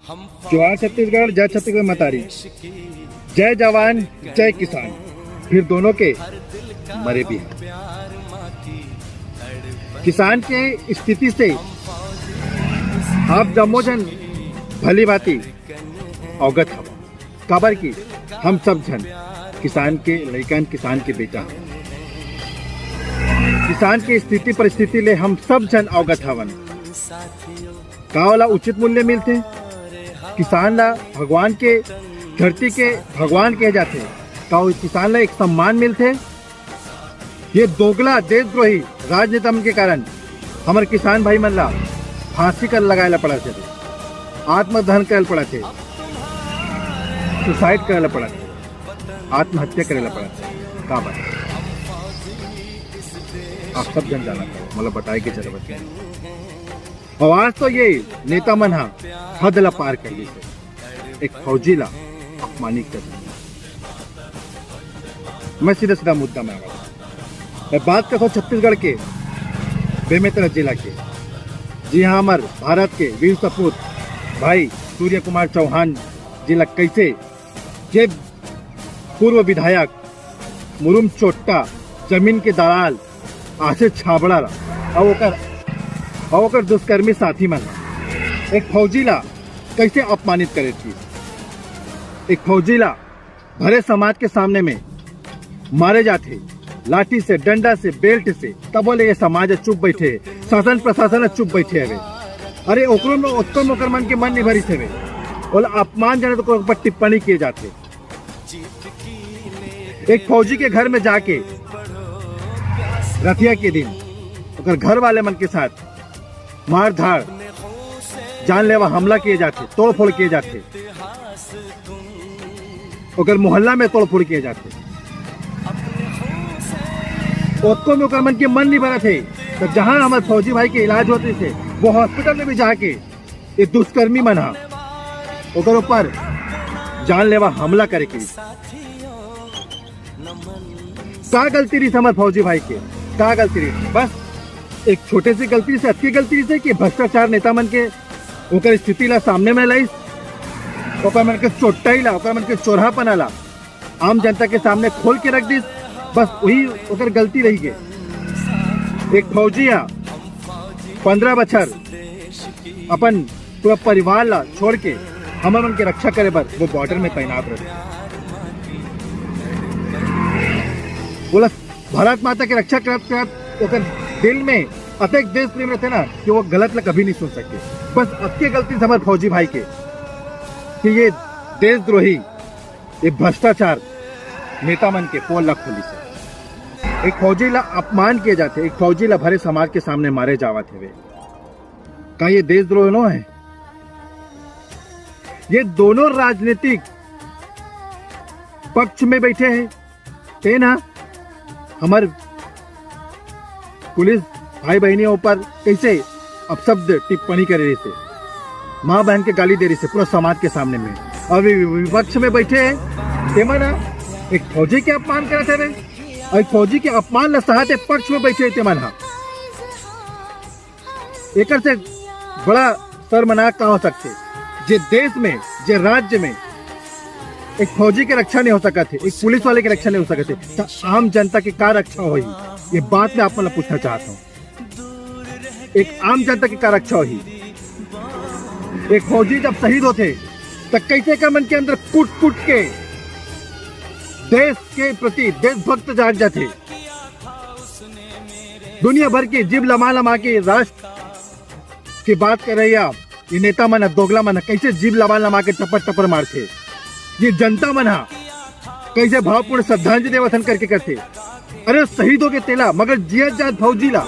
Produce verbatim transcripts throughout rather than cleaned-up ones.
जोहार छत्तीसगढ़, जय छत्तीसगढ़ मतारी, जय जवान, जय किसान। फिर दोनों के मरे भी हैं। किसान के स्थिति से आप जम्मो झन भली भांति अवगत हव, काबर कि हम सब झन किसान के लइकन, किसान के बेटा हन। किसान के स्थिति परिस्थिति ले हम सब झन अवगत हवन। का ओला उचित मूल्य मिलथे? किसान ला भगवान के, धरती के भगवान कहे जाथे। का ओ किसान ला एक सम्मान मिलथे? ये दोगला देशद्रोही राजनेता मन के कारण हमर किसान भाई मन ला फांसी कर लगाए ला पड़त हे, आत्मदहन करे ला पड़त हे, सुसाइड करे ला पड़त हे, आत्महत्या करे ला पड़त हे। काबर? आप सब झन जानत हव, मोला बताए के जरूरत नहीं। अउ आज तो ये नेता मन ह हद ला पार कर दिस हे, एक फौजी ला अपमानित कर दिस। मैं सीधा सीधा मुद्दा में आवत हूँ। मैं बात करत हूँ छत्तीसगढ़ के बेमेतरा जिला के, जी हाँ, हमर भारत के वीर सपूत भाई सूर्य कुमार चौहान जी ला कैसे जे पूर्व विधायक मुरुम चोट्टा, जमीन के दलाल आशीष छाबड़ा ला, अउ ओकर, अउ ओकर दुष्कर्मी साथी मन ला, एक फौजी ला कैसे अपमानित करे थी। एक फौजी ला भरे समाज के सामने में मारे जाथे, लाठी से, डंडा से, बेल्ट से, तबो ले ये समाज चुप बैठे हे, शासन प्रशासन चुप बैठे हवे। अरे ओकरो में, ओतको में ओकर मन के मन नहीं भरिस हवे, ओला अपमानजनक ओकर ऊपर टिप्पणी किए जाथे। एक फौजी के घर में जाके रथिया के दिन ओकर घर वाले मन के साथ मारधाड़, जानलेवा हमला किए जाथे, तोड़फोड़ किए जाथे, ओकर मोहल्ला में तोड़फोड़ किए जाथे। ओतको में ओकर मन के मन नहीं भरत हे, तो जहां हमर फौजी भाई के इलाज होत रहिस हे, वो हॉस्पिटल में भी जाके ये दुष्कर्मी मन हा ओकर ऊपर जानलेवा हमला करे के। का गलती रहिस हमर फौजी भाई के? का गलती रहिस? बस एक छोटे से गलती से, अतकी गलती से कि भ्रष्टाचार नेता मन के ओकर स्थिति ला सामने में लाइस, ओकर मन के चोट्टाई ला, ओकर मन के चोरहापना ला आम जनता के सामने खोल के रख दिस। बस वही ओकर गलती रही गे। एक फौजी हा पंद्रह बछर अपन पूरा परिवार ला छोड़ के हमर मन के रक्षा करे बर वो बॉर्डर में तैनात रहिथे। बोला, भारत माता के रक्षा करत करत ओकर दिल में अतेक देश प्रेम रहिथे ना कि वो गलत ला कभी नहीं सुन सके। बस अतके गलती से हमर फौजी भाई के कि ये देशद्रोही, ये भ्रष्टाचार नेता मन के पोल ला खोलिस हे। एक फौजी ला अपमान किए जाथे, एक फौजी ला भरे समाज के सामने मारे जावत हवे। का ये देशद्रोह नो हे? ये दोनों राजनीतिक पक्ष में बैठे हे, तेन ह हमर पुलिस भाई बहिनी ऊपर कैसे अपशब्द टिप्पणी करे रहिस हे, माँ बहन के गाली दे रहिस हे पूरा समाज के सामने में। अउ वि-, विपक्ष में बैठे हे, तेमन ह एक फौजी के अपमान करत हवे, अउ एक फौजी के अपमान ल सहत एक पक्ष में बैठे हे तेमन ह। एकर से बड़ा शर्मनाक का हो सकथे, जे देश में, जे राज्य में एक फौजी के रक्षा नहीं हो सकत हे, एक पुलिस वाले के रक्षा नहीं हो सकत हे, त आम जनता के का रक्षा होही? ये बात मैं आप मन ला पूछना चाहत हूँ, एक आम जनता के का रक्षा होही? एक फौजी जब शहीद होथे, त कैसे एकर मन के अंदर कूट कूट के देश के प्रति देशभक्त जाग जाथे। दुनिया भर के जीभ लमा लमा के राष्ट्र के बात कर रहे आप, ये नेता मन ह, दोगला मन ह, कैसे जीभ लमा लमा के टपर टपर मारथे। ये जनता मन ह कैसे भावपूर्ण श्रद्धांजलि देवत हन करके करथे। अरे शहीद हो गए तेला, मगर जियत जात फौजी ला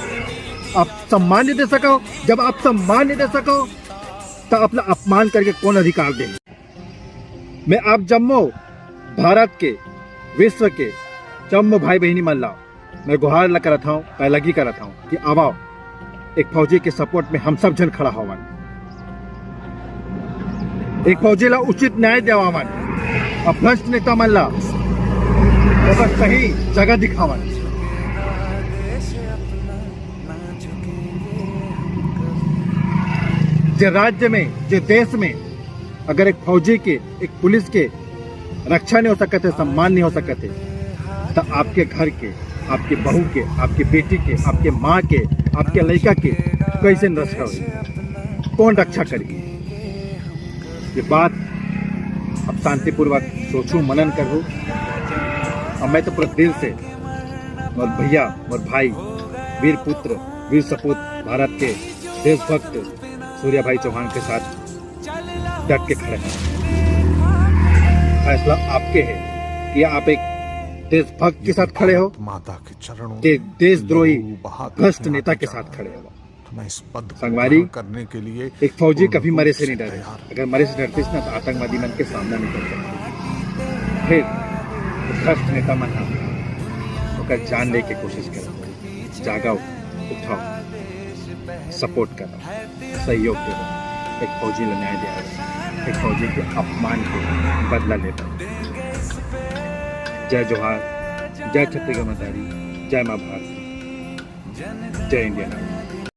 आप सम्मान नहीं दे सको। जब आप सम्मान नहीं दे सको, तो अपना अपमान करके कौन अधिकार दे? मैं आप जम्मो भारत के, विश्व के जम्मो भाई बहिनी मन ला मैं गुहार ला करत हूँ, पैलगी करत हूँ कि आवा, एक फौजी के सपोर्ट में हम सब झन खड़ा होवन, एक फौजी ला उचित न्याय देवावन, अउ भ्रष्ट नेता मन ला ओकर सही जगह दिखावन। जे राज्य में, जे देश में अगर एक फौजी के, एक पुलिस के रक्षा नहीं हो सकत हे, सम्मान नहीं हो सकत हे, त आपके घर के, आपके बहू के, आपके बेटी के, आपके माँ के, आपके लइका के कइसे रक्षा होही? कौन रक्षा करही? ये बात आप शांतिपूर्वक सोचहू, मनन करहू। और मैं तो पूरा दिल से मोर भैया, मोर भाई, वीर पुत्र, वीर सपूत, भारत के देशभक्त सूर्या भाई चौहान के साथ डट के खड़े हैं। फैसला आपके है कि आप एक देशभक्त के साथ खड़े हो, माता के चरणों दे-, देशद्रोही, भ्रष्ट नेता के साथ खड़े हो। संगवारी, एक फौजी कभी मरे से नहीं डरे। अगर मरे से डरतीस ना, तो आतंकवादी मन के सामना नहीं कर सकते। फिर भ्रष्ट नेता मन ह ओकर जान ले के कोशिश करत हे। जागव, उठव, सपोर्ट करव, सहयोग देव। एक फौजी ल न्याय देव, एक फौजी के अपमान के बदला लेव। जय जोहार, जय छत्तीसगढ़ महतारी, जय माँ भारती, जय इंडिया।